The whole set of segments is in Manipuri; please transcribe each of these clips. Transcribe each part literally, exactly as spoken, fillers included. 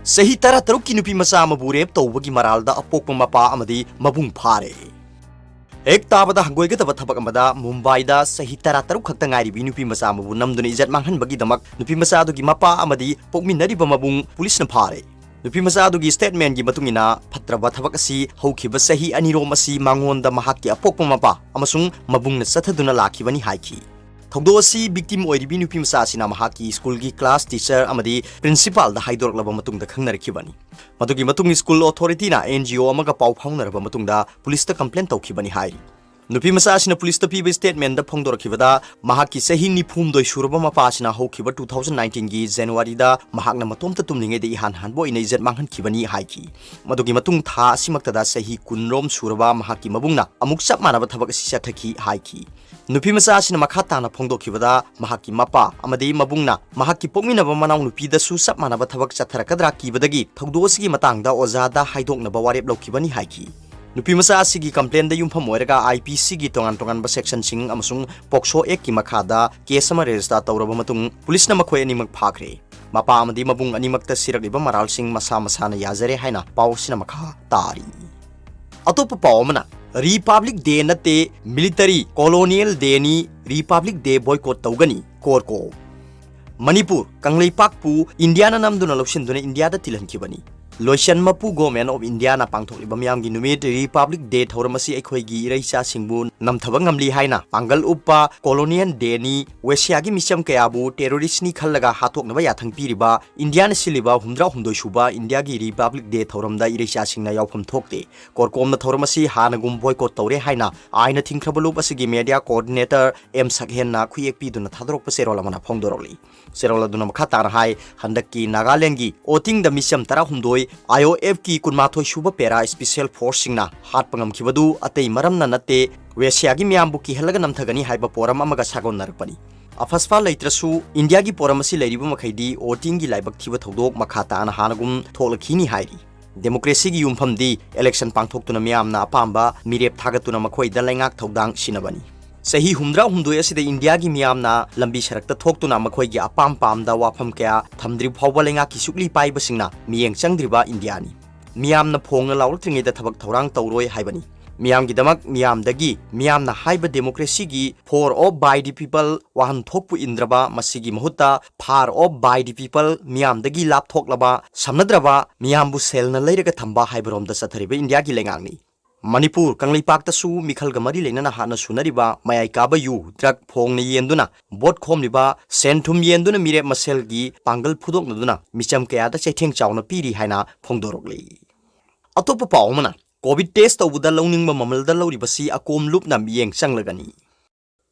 ꯆꯍꯤ ꯇꯔꯥꯇꯔꯨꯛꯀꯤ ꯅꯨꯄꯤ ꯃꯆꯥ ꯑꯃꯕꯨ rape ꯇꯧꯕꯒꯤ ꯃꯔꯥꯜꯗ ꯑꯄꯣꯛꯄ ꯃꯄꯥ ꯑꯃꯗꯤ ꯃꯕꯨꯡ ꯐꯥꯔꯦ꯫ ꯍꯦꯛ ꯇꯥꯕꯗ ꯍꯪꯒꯣꯏꯒꯗꯕ ꯊꯕꯛ ꯑꯃꯗ, ꯃꯨꯝꯕꯥꯏꯗ ꯆꯍꯤ ꯇꯔꯥꯇꯔꯨꯛ ꯈꯛꯇ ꯉꯥꯏꯔꯤꯕꯤ ꯅꯨꯄꯤ ꯃꯆꯥ ꯑꯃꯕꯨ ꯅꯝꯗꯨꯅ ꯏꯖꯠ ꯃꯥꯡꯍꯟꯕꯒꯤꯗꯃꯛ ꯅꯨꯄꯤ ꯃꯆꯥ ꯑꯗꯨꯒꯤ ꯃꯄꯥ ꯑꯃꯗꯤ ꯄꯣꯛꯃꯤꯟꯅꯔꯤꯕ ꯃꯕꯨꯡ ꯄꯨꯂꯤꯁꯅ ꯐꯥꯔꯦ꯫ ꯅꯨꯄꯤ ꯃꯆꯥ ꯑꯗꯨꯒꯤ statement ꯒꯤ ꯃꯇꯨꯡ ꯏꯟꯅ, ꯐꯠꯇ꯭ꯔꯕ ꯊꯕꯛ ꯑꯁꯤ ꯍꯧꯈꯤꯕ ꯆꯍꯤ ꯑꯅꯤꯔꯣꯝ ꯑꯁꯤ ꯃꯉꯣꯟꯗ ꯃꯍꯥꯛꯀꯤ ꯑꯄꯣꯛꯄ ꯃꯄꯥ ꯑꯃꯁꯨꯡ ꯃꯕꯨꯡꯅ ꯆꯠꯊꯗꯨꯅ ꯂꯥꯛꯈꯤꯕꯅꯤ ꯍꯥꯏꯈꯤ꯫ ꯊꯧꯗꯣꯛ ꯑꯁꯤ victim ꯑꯣꯏꯔꯤꯕꯤ ꯅꯨꯄꯤ ꯃꯆꯥ ꯑꯁꯤꯅ ꯃꯍꯥꯛꯀꯤ ꯁ꯭ꯀꯨꯜꯒꯤ class teacher ꯑꯃꯗꯤ principal ꯗ ꯍꯥꯏꯗꯣꯔꯛꯂꯕ ꯃꯇꯨꯡꯗ ꯈꯪꯅꯔꯛꯈꯤꯕꯅꯤ꯫ ꯃꯗꯨꯒꯤ ꯃꯇꯨꯡ ꯁ꯭ꯀꯨꯜ authority ꯅ N G O ꯑꯃꯒ ꯄꯥꯎ ꯐꯥꯎꯅꯔꯕ ꯃꯇꯨꯡꯗ ꯄꯨꯂꯤꯁꯇ complain ꯇꯧꯈꯤꯕꯅꯤ ꯍꯥꯏꯔꯤ꯫ ꯅꯨꯄꯤ ꯃꯆꯥ ꯑꯁꯤꯅ ꯄꯨꯂꯤꯁꯇ ꯄꯤꯕ statement ꯗ ꯐꯣꯡꯗꯣꯔꯛꯈꯤꯕꯗ, ꯃꯍꯥꯛꯀꯤ ꯆꯍꯤ ꯅꯤꯐꯨꯍꯨꯝꯗꯣꯏ ꯁꯨꯔꯕ ꯃꯄꯥ ꯑꯁꯤꯅ ꯍꯧꯈꯤꯕ two thousand nineteen ꯒꯤ January ꯗ ꯃꯍꯥꯛꯅ ꯃꯇꯣꯝꯇ ꯇꯨꯝꯂꯤꯉꯩꯗ ꯏꯍꯥꯟ ꯍꯥꯟꯕ ꯑꯣꯏꯅ ꯏꯖꯠ ꯃꯥꯡꯍꯟꯈꯤꯕꯅꯤ ꯍꯥꯏꯈꯤ꯫ ꯃꯗꯨꯒꯤ ꯃꯇꯨꯡ ꯊꯥ ꯑꯁꯤꯃꯛꯇꯗ ꯆꯍꯤ ꯀꯨꯟꯔꯣꯝ ꯁꯨꯔꯕ ꯃꯍꯥꯛꯀꯤ ꯃꯕꯨꯡꯅ ꯑꯃꯨꯛ ꯆꯞ ꯃꯥꯟꯅꯕ ꯊꯕꯛ ꯑꯁꯤ ꯆꯠꯊꯈꯤ ꯍꯥꯏꯈꯤ꯫ ꯅꯨꯄꯤ ꯃꯆꯥ ꯑꯁꯤꯅ ꯃꯈꯥ ꯇꯥꯅ ꯐꯣꯡꯗꯣꯛꯈꯤꯕꯗ, ꯃꯍꯥꯛꯀꯤ ꯃꯄꯥ ꯑꯃꯗꯤ ꯃꯕꯨꯡꯅ ꯃꯍꯥꯛꯀꯤ ꯄꯣꯛꯃꯤꯟꯅꯕ ꯃꯅꯥꯎꯅꯨꯄꯤꯗꯁꯨ ꯆꯞ ꯃꯥꯟꯅꯕ ꯊꯕꯛ ꯆꯠꯊꯔꯛꯀꯗ꯭ꯔꯥ ꯀꯤꯕꯗꯒꯤ ꯊꯧꯗꯣꯛ ꯑꯁꯤꯒꯤ ꯃꯇꯥꯡꯗ ꯑꯣꯖꯥꯗ ꯍꯥꯏꯗꯣꯛꯅꯕ ꯋꯥꯔꯦꯞ ꯂꯧꯈꯤꯕꯅꯤ ꯍꯥꯏꯈꯤ꯫ ꯅꯨꯄꯤ ꯃꯆꯥ ꯑꯁꯤꯒꯤ complain ꯗ ꯌꯨꯝꯐꯝ ꯑꯣꯏꯔꯒ I P C ꯒꯤ ꯇꯣꯉꯥꯟ ꯇꯣꯉꯥꯟꯕ section ꯁꯤꯡ ꯑꯃꯁꯨꯡ POCSO Act ꯀꯤ ꯃꯈꯥꯗ case ꯑꯃ register ꯇꯧꯔꯕ ꯃꯇꯨꯡ, ꯄꯨꯂꯤꯁꯅ ꯃꯈꯣꯏ ꯑꯅꯤꯃꯛ ꯐꯥꯈ꯭ꯔꯦ꯫ ꯃꯄꯥ ꯑꯃꯗꯤ ꯃꯕꯨꯡ ꯑꯅꯤꯃꯛꯇ ꯁꯤꯔꯛꯂꯤꯕ ꯃꯔꯥꯜꯁꯤꯡ ꯃꯁꯥ ꯃꯁꯥꯅ ꯌꯥꯖꯔꯦ ꯍꯥꯏꯅ ꯄꯥꯎ ꯑꯁꯤꯅ ꯃꯈꯥ ꯇꯥꯔꯤ꯫ ꯑꯇꯣꯞꯄ ꯄꯥꯎ ꯑꯃꯅ, Republic Day ꯅꯠꯇꯦ, military colonial day ꯅꯤ, Republic Day boycott ꯇꯧꯒꯅꯤ, CORCOM꯫ ꯃꯅꯤꯄꯨꯔ, ꯀꯪꯂꯩꯄꯥꯛꯄꯨ ꯏꯟꯗꯤꯌꯥꯅ ꯅꯝꯗꯨꯅ ꯂꯧꯁꯤꯟꯗꯨꯅ ꯏꯟꯗꯤꯌꯥꯗ ꯇꯤꯜꯍꯟꯈꯤꯕꯅꯤ꯫ ꯂꯣꯏꯁꯟ ꯃꯄꯨ Government of India ꯅ ꯄꯥꯡꯊꯣꯛꯂꯤꯕ ꯃꯤꯌꯥꯝꯒꯤ ꯅꯨꯃꯤꯠ Republic Day ꯊꯧꯔꯝ ꯑꯁꯤ ꯑꯩꯈꯣꯏꯒꯤ ꯏꯔꯩꯆꯥꯁꯤꯡꯕꯨ ꯅꯝꯊꯕ ꯉꯝꯂꯤ ꯍꯥꯏꯅ ꯄꯥꯡꯒꯜ ꯎꯞꯄ colonial day ꯅꯤ, ꯋꯦꯁꯤꯌꯥꯒꯤ ꯃꯤꯆꯝ ꯀꯌꯥꯕꯨ terrorist ꯅꯤ ꯈꯜꯂꯒ ꯍꯥꯠꯇꯣꯛꯅꯕ ꯌꯥꯊꯪ ꯄꯤꯔꯤꯕ ꯏꯟꯗꯤꯌꯥꯅ ꯁꯤꯜꯂꯤꯕ ꯍꯨꯝꯗ꯭ꯔꯥ ꯍꯨꯝꯗꯣꯏ ꯁꯨꯕ ꯏꯟꯗꯤꯌꯥꯒꯤ Republic Day ꯊꯧꯔꯝꯗ ꯏꯔꯩꯆꯥꯁꯤꯡꯅ ꯌꯥꯎꯐꯝ ꯊꯣꯛꯇꯦ꯫ CORCOM ꯅ ꯊꯧꯔꯝ ꯑꯁꯤ ꯍꯥꯟꯅꯒꯨꯝ boycott ꯇꯧꯔꯦ ꯍꯥꯏꯅ ꯑꯥꯏꯟꯅ ꯊꯤꯡꯈ꯭ꯔꯕ ꯂꯨꯞ ꯑꯁꯤꯒꯤ media coordinator M ꯁꯛꯍꯦꯟꯅ ꯈꯨꯌꯦꯛ ꯄꯤꯗꯨꯅ ꯊꯥꯗꯣꯔꯛꯄ ꯆꯦꯔꯣꯜ ꯑꯃꯅ ꯐꯣꯡꯗꯣꯔꯛꯂꯤ꯫ ꯆꯦꯔꯣꯜ ꯑꯗꯨꯅ ꯃꯈꯥ ꯇꯥꯅ ꯍꯥꯏ, ꯍꯟꯗꯛꯀꯤ ꯅꯥꯒꯥꯂꯦꯟꯒꯤ ꯑꯣꯇꯤꯡꯗ ꯃꯤꯆꯝ ꯇꯔꯥꯍꯨꯝꯗꯣꯏ I O F ꯀꯤ ꯀꯨꯟꯃꯥꯊꯣꯏ ꯁꯨꯕ Para Special Force ꯁꯤꯡꯅ ꯍꯥꯠꯄ ꯉꯝꯈꯤꯕꯗꯨ ꯑꯇꯩ ꯃꯔꯝꯅ ꯅꯠꯇꯦ, ꯋꯦꯁꯤꯌꯥꯒꯤ ꯃꯤꯌꯥꯝꯕꯨ ꯀꯤꯍꯜꯂꯒ ꯅꯝꯊꯒꯅꯤ ꯍꯥꯏꯕ ꯄꯣꯔꯝ ꯑꯃꯒ ꯁꯥꯒꯣꯟꯅꯔꯛꯄꯅꯤ꯫ ꯑꯐꯁꯐꯥ ꯂꯩꯇ꯭ꯔꯁꯨ ꯏꯟꯗꯤꯌꯥꯒꯤ ꯄꯣꯔꯝ ꯑꯁꯤ ꯂꯩꯔꯤꯕ ꯃꯈꯩꯗꯤ ꯑꯣꯇꯤꯡꯒꯤ ꯂꯥꯏꯕꯛ ꯊꯤꯕ ꯊꯧꯗꯣꯛ ꯃꯈꯥ ꯇꯥꯅ ꯍꯥꯟꯅꯒꯨꯝ ꯊꯣꯛꯂꯛꯈꯤꯅꯤ ꯍꯥꯏꯔꯤ꯫ Democracy ꯒꯤ ꯌꯨꯝꯐꯝꯗꯤ election ꯄꯥꯡꯊꯣꯛꯇꯨꯅ ꯃꯤꯌꯥꯝꯅ ꯑꯄꯥꯝꯕ ꯃꯤꯔꯦꯞ ꯊꯥꯒꯠꯇꯨꯅ ꯃꯈꯣꯏꯗ ꯂꯩꯉꯥꯛ ꯊꯧꯗꯥꯡ ꯁꯤꯟꯅꯕꯅꯤ꯫ ꯆꯍꯤ ꯍꯨꯝꯗ꯭ꯔꯥ ꯍꯨꯝꯗꯣꯏ ꯑꯁꯤꯗ ꯏꯟꯗꯤꯌꯥꯒꯤ ꯃꯤꯌꯥꯝꯅ ꯂꯝꯕꯤ ꯁꯔꯛꯇ ꯊꯣꯛꯇꯨꯅ ꯃꯈꯣꯏꯒꯤ ꯑꯄꯥꯝ ꯄꯥꯝꯗ ꯋꯥꯐꯝ ꯀꯌꯥ ꯊꯝꯗ꯭ꯔꯤꯕ ꯐꯥꯎꯕ ꯂꯩꯉꯥꯛꯀꯤ ꯁꯨꯛꯂꯤ ꯄꯥꯏꯕꯁꯤꯡꯅ ꯃꯤꯠꯌꯦꯡ ꯆꯪꯗ꯭ꯔꯤꯕ ꯏꯟꯗꯤꯌꯥꯅꯤ꯫ ꯃꯤꯌꯥꯝꯅ ꯐꯣꯡꯅ ꯂꯥꯎꯔꯛꯇ꯭ꯔꯤꯉꯩꯗ ꯊꯕꯛ ꯊꯧꯔꯥꯡ ꯇꯧꯔꯣꯏ ꯍꯥꯏꯕꯅꯤ꯫ ꯃꯤꯌꯥꯝꯒꯤꯗꯃꯛ ꯃꯤꯌꯥꯝꯗꯒꯤ, ꯃꯤꯌꯥꯝꯅ ꯍꯥꯏꯕ democracy ꯒꯤ for of by the people ꯋꯥꯍꯟꯊꯣꯛꯄꯨ ꯏꯟꯗ꯭ꯔꯕ, ꯃꯁꯤꯒꯤ ꯃꯍꯨꯠꯇ for of by the people, ꯃꯤꯌꯥꯝꯗꯒꯤ ꯂꯥꯞꯊꯣꯛꯂꯕ, ꯁꯝꯅꯗ꯭ꯔꯕ, ꯃꯤꯌꯥꯝꯕꯨ ꯁꯦꯜꯅ ꯂꯩꯔꯒ ꯊꯝꯕ ꯍꯥꯏꯕꯔꯣꯝꯗ ꯆꯠꯊꯔꯤꯕ ꯏꯟꯗꯤꯌꯥꯒꯤ ꯂꯩꯉꯥꯛꯅꯤ꯫ ꯃꯅꯤꯄꯨꯔ ꯀꯪꯂꯩꯄꯥꯛꯇꯁꯨ ꯃꯤꯈꯜꯒ ꯃꯔꯤ ꯂꯩꯅꯅ ꯍꯥꯟꯅ ꯁꯨꯅꯔꯤꯕ ꯃꯌꯥꯏ ꯀꯥꯕ ꯌꯨ, drug ꯐꯣꯡꯅ ꯌꯦꯟꯗꯨꯅ ꯚꯣꯠ ꯈꯣꯝꯂꯤꯕ, ꯁꯦꯟ ꯊꯨꯝ ꯌꯦꯟꯗꯨꯅ ꯃꯤꯔꯦꯞ ꯃꯁꯦꯜꯒꯤ ꯄꯥꯡꯒꯜ ꯐꯨꯗꯣꯛꯅꯗꯨꯅ ꯃꯤꯆꯝ ꯀꯌꯥꯗ ꯆꯩꯊꯦꯡ ꯆꯥꯎꯅ ꯄꯤꯔꯤ ꯍꯥꯏꯅ ꯐꯣꯡꯗꯣꯔꯛꯂꯤ꯫ ꯑꯇꯣꯞꯄ ꯄꯥꯎ ꯑꯃꯅ, COVID test ꯇꯧꯕꯗ ꯂꯧꯅꯤꯡꯕ ꯃꯃꯜꯗ ꯂꯧꯔꯤꯕꯁꯤ ꯑꯀꯣꯝ ꯂꯨꯞꯅ ꯃꯤꯠꯌꯦꯡ ꯆꯪꯂꯒꯅꯤ꯫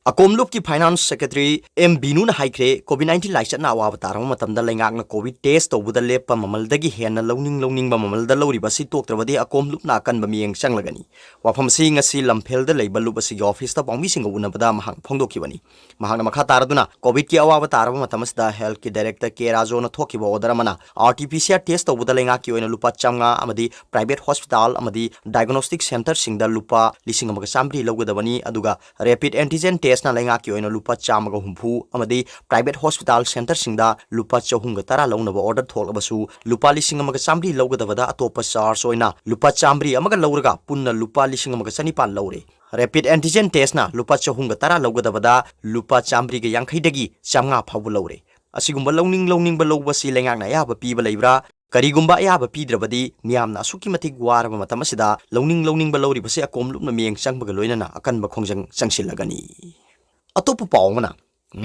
ꯑꯀꯣꯝ ꯂꯨꯞꯀꯤ Finance Secretary ꯑꯦꯝ ꯕꯤꯅꯨꯅ ꯍꯥꯏꯈ꯭ꯔꯦ, COVID nineteen ꯂꯥꯏꯆꯠꯅ ꯑꯋꯥꯕ ꯇꯥꯔꯕ ꯃꯇꯝꯗ ꯂꯩꯉꯥꯛꯅ COVID test ꯇꯧꯕꯗ ꯂꯦꯞꯄ ꯃꯃꯜꯗꯒꯤ ꯍꯦꯟꯅ ꯂꯧꯅꯤꯡ ꯂꯧꯅꯤꯡꯕ ꯃꯃꯜꯗ ꯂꯧꯔꯤꯕ ꯑꯁꯤ ꯇꯣꯛꯇ꯭ꯔꯕꯗꯤ ꯑꯀꯣꯝ ꯂꯨꯞꯅ ꯑꯀꯟꯕ ꯃꯤꯠꯌꯦꯡ ꯆꯪꯂꯒꯅꯤ꯫ ꯋꯥꯐꯝ ꯑꯁꯤ ꯉꯁꯤ ꯂꯝꯐꯦꯜꯗ ꯂꯩꯕ ꯂꯨꯞ ꯑꯁꯤꯒꯤ office ꯇ ꯄꯥꯎꯃꯤꯁꯤꯡꯒ ꯎꯅꯕꯗ ꯃꯍꯥꯛ ꯐꯣꯡꯗꯣꯛꯈꯤꯕꯅꯤ꯫ ꯃꯍꯥꯛꯅ ꯃꯈꯥ ꯇꯥꯔꯗꯨꯅ, COVID ꯀꯤ ꯑꯋꯥꯕ ꯇꯥꯔꯕ ꯃꯇꯝ ꯑꯁꯤꯗ health ꯀꯤ director ꯀꯦ ꯔꯥꯖꯣꯅ ꯊꯣꯛꯈꯤꯕ order ꯑꯃꯅ R T P C R test ꯇꯧꯕꯗ ꯂꯩꯉꯥꯛꯀꯤ ꯑꯣꯏꯅ ꯂꯨꯄꯥ ꯆꯥꯝꯃꯉꯥ ꯑꯃꯗꯤ private hospital ꯑꯃꯗꯤ diagnostic centre ꯁꯤꯡꯗ ꯂꯨꯄꯥ ꯂꯤꯁꯤꯡ ꯑꯃꯒ ꯆꯥꯝꯃꯔꯤ ꯂꯧꯒꯗꯕꯅꯤ, ꯑꯗꯨꯒ rapid antigen test ꯅ ꯂꯩꯉꯥꯛꯀꯤ ꯑꯣꯏꯅ ꯂꯨꯄꯥ ꯆꯥꯝꯃꯒ ꯍꯨꯝꯐꯨ ꯑꯃꯗꯤ private hospital centre ꯁꯤꯡꯗ ꯂꯨꯄꯥ ꯆꯍꯨꯝꯒ ꯇꯔꯥ ꯂꯧꯅꯕ order ꯊꯣꯛꯂꯕꯁꯨ, ꯂꯨꯄꯥ ꯂꯤꯁꯤꯡ ꯑꯃꯒ ꯆꯥꯝꯃꯔꯤ ꯂꯧꯒꯗꯕꯗ ꯑꯇꯣꯞꯄ charge ꯑꯣꯏꯅ ꯂꯨꯄꯥ ꯆꯥꯝꯃꯔꯤ ꯑꯃꯒ ꯂꯧꯔꯒ ꯄꯨꯟꯅ ꯂꯨꯄꯥ ꯂꯤꯁꯤꯡ ꯑꯃꯒ ꯆꯅꯤꯄꯥꯟ ꯂꯧꯔꯦ꯫ Rapid antigen test ꯅ ꯂꯨꯄꯥ ꯆꯍꯨꯝꯒ ꯇꯔꯥ ꯂꯧꯒꯗꯕꯗ ꯂꯨꯄꯥ ꯆꯥꯝꯃꯔꯤꯒ ꯌꯥꯡꯈꯩꯗꯒꯤ ꯆꯥꯝꯃꯉꯥ ꯐꯥꯎꯕ ꯂꯧꯔꯦ꯫ ꯑꯁꯤꯒꯨꯝꯕ ꯂꯧꯅꯤꯡ ꯂꯧꯅꯤꯡꯕ ꯂꯧꯕꯁꯤ ꯂꯩꯉꯥꯛꯅ ꯑꯌꯥꯕ ꯄꯤꯕ ꯂꯩꯕ꯭ꯔꯥ? ꯀꯔꯤꯒꯨꯝꯕ ꯑꯌꯥꯕ ꯄꯤꯗ꯭ꯔꯕꯗꯤ ꯃꯤꯌꯥꯝꯅ ꯑꯁꯨꯛꯀꯤ ꯃꯇꯤꯛ ꯋꯥꯔꯕ ꯃꯇꯝ ꯑꯁꯤꯗ ꯂꯧꯅꯤꯡ ꯂꯧꯅꯤꯡꯕ ꯂꯧꯔꯤꯕꯁꯤ ꯑꯀꯣꯝ ꯂꯨꯞꯅ ꯃꯤꯠꯌꯦꯡ ꯆꯪꯕꯒ ꯂꯣꯏꯅꯅ ꯑꯀꯟꯕ ꯈꯣꯡꯖꯪ ꯆꯪꯁꯤꯜꯂꯒꯅꯤ꯫ ꯑꯇꯣꯞꯄ ꯄꯥꯎ ꯑꯃꯅ,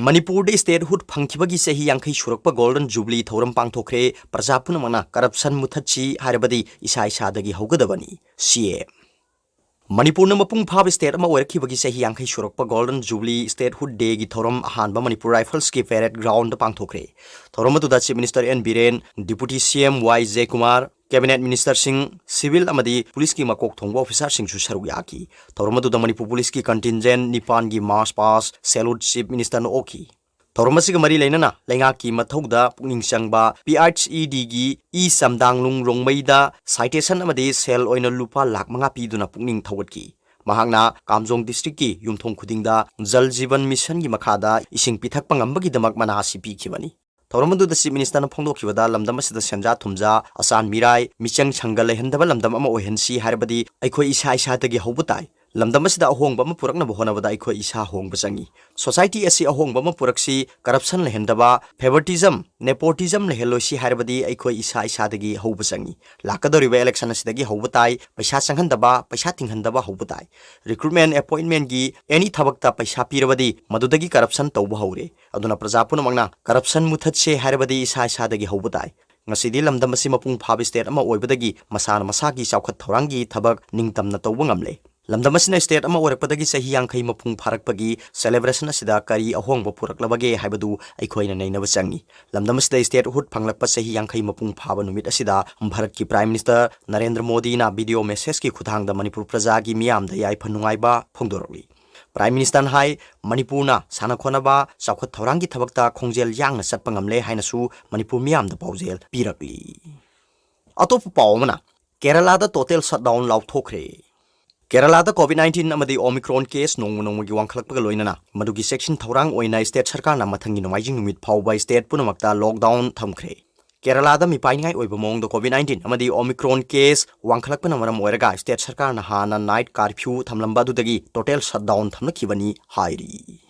ꯃꯅꯤꯄꯨꯔꯗ statehood ꯐꯪꯈꯤꯕꯒꯤ ꯆꯍꯤ ꯌꯥꯡꯈꯩ ꯁꯨꯔꯛꯄ Golden Jubilee ꯊꯧꯔꯝ ꯄꯥꯡꯊꯣꯛꯈ꯭ꯔꯦ꯫ ꯄ꯭ꯔꯖꯥ ꯄꯨꯝꯅꯃꯛꯅ corruption ꯃꯨꯊꯠꯁꯤ ꯍꯥꯏꯔꯕꯗꯤ ꯏꯁꯥ ꯏꯁꯥꯗꯒꯤ ꯍꯧꯒꯗꯕꯅꯤ, ꯁꯤ ꯑꯦꯝ꯫ ꯃꯅꯤꯄꯨꯔꯅ ꯃꯄꯨꯡ ꯐꯥꯕ state ꯑꯃ ꯑꯣꯏꯔꯛꯈꯤꯕꯒꯤ ꯆꯍꯤ ꯌꯥꯡꯈꯩ ꯁꯨꯔꯛꯄ Golden Jubilee Statehood Day ꯒꯤ ꯊꯧꯔꯝ ꯑꯍꯥꯟꯕ ꯃꯅꯤꯄꯨꯔ Rifles ꯀꯤ parade ground ꯗ ꯄꯥꯡꯊꯣꯛꯈ꯭ꯔꯦ꯫ ꯊꯧꯔꯝ ꯑꯗꯨꯗ Chief Minister N Biren, Deputy C M Y Joykumar, Cabinet Minister ꯁꯤꯡ, civil ꯑꯃꯗꯤ ꯄꯨꯂꯤꯁꯀꯤ ꯃꯀꯣꯛ ꯊꯣꯡꯕ officer ꯁꯤꯡꯁꯨ ꯁꯔꯨꯛ ꯌꯥꯈꯤ꯫ ꯊꯧꯔꯝ ꯑꯗꯨꯗ ꯃꯅꯤꯄꯨꯔ ꯄꯨꯂꯤꯁꯀꯤ contingent ꯅꯤꯄꯥꯟꯒꯤ march past salute Chief Minister ꯅ ꯑꯣꯛꯈꯤ꯫ ꯊꯧꯔꯝ ꯑꯁꯤꯒ ꯃꯔꯤ ꯂꯩꯅꯅ ꯂꯩꯉꯥꯛꯀꯤ ꯃꯊꯧꯗ ꯄꯨꯛꯅꯤꯡ ꯆꯪꯕ P H E D ꯒꯤ ꯏ ꯆꯝꯗꯥꯡꯂꯨꯡ ꯔꯣꯡꯃꯩꯗ citation ꯑꯃꯗꯤ ꯁꯦꯜ ꯑꯣꯏꯅ ꯂꯨꯄꯥ ꯂꯥꯈ ꯃꯉꯥ ꯄꯤꯗꯨꯅ ꯄꯨꯛꯅꯤꯡ ꯊꯧꯒꯠꯈꯤ꯫ ꯃꯍꯥꯛꯅ ꯀꯥꯝꯖꯣꯡ ꯗꯤꯁꯇ꯭ꯔꯤꯛꯀꯤ ꯌꯨꯝꯊꯣꯡ ꯈꯨꯗꯤꯡꯗ ꯖꯜ ꯖꯤꯕꯟ ꯃꯤꯁꯟꯒꯤ ꯃꯈꯥꯗ ꯏꯁꯤꯡ ꯄꯤꯊꯛꯄ ꯉꯝꯕꯒꯤꯗꯃꯛ ꯃꯅꯥ ꯑꯁꯤ ꯄꯤꯈꯤꯕꯅꯤ꯫ ꯊꯧꯔꯝ ꯑꯗꯨꯗ ꯆꯤꯐ ꯃꯤꯅꯤꯁꯇꯔꯅ ꯐꯣꯡꯗꯣꯛꯈꯤꯕꯗ, ꯂꯝꯗꯝ ꯑꯁꯤꯗ ꯁꯦꯟꯖꯥ ꯊꯨꯝꯖꯥ, ꯑꯆꯥꯟ ꯃꯤꯔꯥꯏ, ꯃꯤꯆꯪ ꯁꯪꯒ ꯂꯩꯍꯟꯗꯕ ꯂꯝꯗꯝ ꯑꯃ ꯑꯣꯏꯍꯟꯁꯤ ꯍꯥꯏꯔꯕꯗꯤ ꯑꯩꯈꯣꯏ ꯏꯁꯥ ꯏꯁꯥꯗꯒꯤ ꯍꯧꯕ ꯇꯥꯏ꯫ ꯂꯝꯗꯝ ꯑꯁꯤꯗ ꯑꯍꯣꯡꯕ ꯑꯃ ꯄꯨꯔꯛꯅꯕ ꯍꯣꯠꯅꯕꯗ ꯑꯩꯈꯣꯏ ꯏꯁꯥ ꯍꯣꯡꯕ ꯆꯪꯏ꯫ ꯁꯣꯁꯥꯏꯇꯤ ꯑꯁꯤ ꯑꯍꯣꯡꯕ ꯑꯃ ꯄꯨꯔꯛꯁꯤ, ꯀꯔꯞꯁꯟ ꯂꯩꯍꯟꯗꯕ, ꯐꯦꯚꯔꯇꯤꯖꯝ, ꯅꯦꯄꯣꯇꯤꯖꯝ ꯂꯩꯍꯜꯂꯣꯏꯁꯤ ꯍꯥꯏꯔꯕꯗꯤ ꯑꯩꯈꯣꯏ ꯏꯁꯥ ꯏꯁꯥꯗꯒꯤ ꯍꯧꯕ ꯆꯪꯏ꯫ ꯂꯥꯛꯀꯗꯧꯔꯤꯕ ꯏꯂꯦꯛꯁꯟ ꯑꯁꯤꯗꯒꯤ ꯍꯧꯕ ꯇꯥꯏ꯫ ꯄꯩꯁꯥ ꯆꯪꯍꯟꯗꯕ, ꯄꯩꯁꯥ ꯇꯤꯡꯍꯟꯗꯕ ꯍꯧꯕ ꯇꯥꯏ꯫ ꯔꯤꯀ꯭ꯔꯨꯠꯃꯦꯟ, ꯑꯦꯄꯣꯏꯟꯃꯦꯟꯒꯤ ꯑꯦꯅꯤ ꯊꯕꯛꯇ ꯄꯩꯁꯥ ꯄꯤꯔꯕꯗꯤ ꯃꯗꯨꯗꯒꯤ ꯀꯔꯞꯁꯟ ꯇꯧꯕ ꯍꯧꯔꯦ꯫ ꯑꯗꯨꯅ ꯄ꯭ꯔꯖꯥ ꯄꯨꯝꯅꯃꯛꯅ ꯀꯔꯞꯁꯟ ꯃꯨꯊꯠꯁꯦ ꯍꯥꯏꯔꯕꯗꯤ ꯏꯁꯥ ꯏꯁꯥꯗꯒꯤ ꯍꯧꯕ ꯇꯥꯏ꯫ ꯉꯁꯤꯗꯤ ꯂꯝꯗꯝ ꯑꯁꯤ ꯃꯄꯨꯡ ꯐꯥꯕ ꯁ꯭ꯇꯦꯠ ꯑꯃ ꯑꯣꯏꯕꯗꯒꯤ ꯃꯁꯥꯅ ꯃꯁꯥꯒꯤ ꯆꯥꯎꯈꯠ ꯊꯧꯔꯥꯡꯒꯤ ꯊꯕꯛ ꯅꯤꯡꯇꯝꯅ ꯇꯧꯕ ꯉꯝꯂꯦ꯫ ꯂꯝꯗꯝ ꯑꯁꯤꯅ ꯁ꯭ꯇꯦꯠ ꯑꯃ ꯑꯣꯏꯔꯛꯄꯗꯒꯤ ꯆꯍꯤ ꯌꯥꯡꯈꯩ ꯃꯄꯨꯡ ꯐꯥꯔꯛꯄꯒꯤ ꯁꯦꯂꯦꯕ꯭ꯔꯦꯁꯟ ꯑꯁꯤꯗ ꯀꯔꯤ ꯑꯍꯣꯡꯕ ꯄꯨꯔꯛꯂꯕꯒꯦ ꯍꯥꯏꯕꯗꯨ ꯑꯩꯈꯣꯏꯅ ꯅꯩꯅꯕ ꯆꯪꯏ꯫ ꯂꯝꯗꯝ ꯑꯁꯤꯗ ꯁ꯭ꯇꯦꯠꯍꯨꯗ ꯐꯪꯂꯛꯄ ꯆꯍꯤ ꯌꯥꯡꯈꯩ ꯃꯄꯨꯡ ꯐꯥꯕ ꯅꯨꯃꯤꯠ ꯑꯁꯤꯗ ꯚꯥꯔꯠꯀꯤ ꯄ꯭ꯔꯥꯏꯝ ꯃꯤꯅꯤꯁꯇꯔ ꯅꯔꯦꯟꯗ꯭ꯔ ꯃꯣꯗꯤꯅ ꯚꯤꯗꯤꯑꯣ ꯃꯦꯁꯦꯖꯀꯤ ꯈꯨꯠꯊꯥꯡꯗ ꯃꯅꯤꯄꯨꯔ ꯄ꯭ꯔꯖꯥꯒꯤ ꯃꯤꯌꯥꯝꯗ ꯌꯥꯏꯐ ꯅꯨꯡꯉꯥꯏꯕ ꯐꯣꯡꯗꯣꯔꯛꯂꯤ꯫ ꯄ꯭ꯔꯥꯏꯝ ꯃꯤꯅꯤꯁꯇꯔꯅ ꯍꯥꯏ, ꯃꯅꯤꯄꯨꯔꯅ ꯁꯥꯟꯅ ꯈꯣꯠꯅꯕ, ꯆꯥꯎꯈꯠ ꯊꯧꯔꯥꯡꯒꯤ ꯊꯕꯛꯇ ꯈꯣꯡꯖꯦꯜ ꯌꯥꯡꯅ ꯆꯠꯄ ꯉꯝꯂꯦ ꯍꯥꯏꯅꯁꯨ ꯃꯅꯤꯄꯨꯔ ꯃꯤꯌꯥꯝꯗ ꯄꯥꯎꯖꯦꯜ ꯄꯤꯔꯛꯂꯤ꯫ ꯑꯇꯣꯞꯄ ꯄꯥꯎ ꯑꯃꯅ, ꯀꯦꯔꯂꯥꯗ ꯇꯣꯇꯦꯜ ꯁꯠꯗꯥꯎꯟ ꯂꯥꯎꯊꯣꯛꯈ꯭ꯔꯦ꯫ ꯀꯦꯔꯂꯥꯗ ꯀꯣꯚꯤꯗ ꯅꯥꯏꯟꯇꯤꯟ ꯑꯃꯗꯤ ꯑꯣꯃꯤꯀ꯭ꯔꯣꯟ ꯀꯦꯁ ꯅꯣꯡꯃ ꯅꯣꯡꯃꯒꯤ ꯋꯥꯡꯈꯠꯂꯛꯄꯒ ꯂꯣꯏꯅꯅ ꯃꯗꯨꯒꯤ ꯆꯦꯛꯁꯤꯟ ꯊꯧꯔꯥꯡ ꯑꯣꯏꯅ ꯁ꯭ꯇꯦꯠ ꯁꯔꯀꯥꯔꯅ ꯃꯊꯪꯒꯤ ꯅꯣꯡꯃꯥꯏꯖꯤꯡ ꯅꯨꯃꯤꯠ ꯐꯥꯎꯕ ꯁ꯭ꯇꯦꯠ ꯄꯨꯝꯅꯃꯛꯇ ꯂꯣꯛꯗꯥꯎꯟ ꯊꯝꯈ꯭ꯔꯦ꯫ ꯀꯦꯔꯂꯥꯗ ꯃꯤꯄꯥꯏꯅꯤꯡꯉꯥꯏ ꯑꯣꯏꯕ ꯃꯑꯣꯡꯗ ꯀꯣꯚꯤꯗ ꯅꯥꯏꯟꯇꯤꯟ ꯑꯃꯗꯤ ꯑꯣꯃꯤꯀ꯭ꯔꯣꯟ ꯀꯦꯁ ꯋꯥꯡꯈꯠꯂꯛꯄꯅ ꯃꯔꯝ ꯑꯣꯏꯔꯒ ꯁ꯭ꯇꯦꯠ ꯁꯔꯀꯥꯔꯅ ꯍꯥꯟꯅ ꯅꯥꯏꯠ ꯀꯥꯔꯐ꯭ꯌꯨ ꯊꯝꯂꯝꯕ ꯑꯗꯨꯗꯒꯤ ꯇꯣꯇꯦꯜ ꯁꯠꯗꯥꯎꯟ ꯊꯝꯂꯛꯈꯤꯕꯅꯤ ꯍꯥꯏꯔꯤ꯫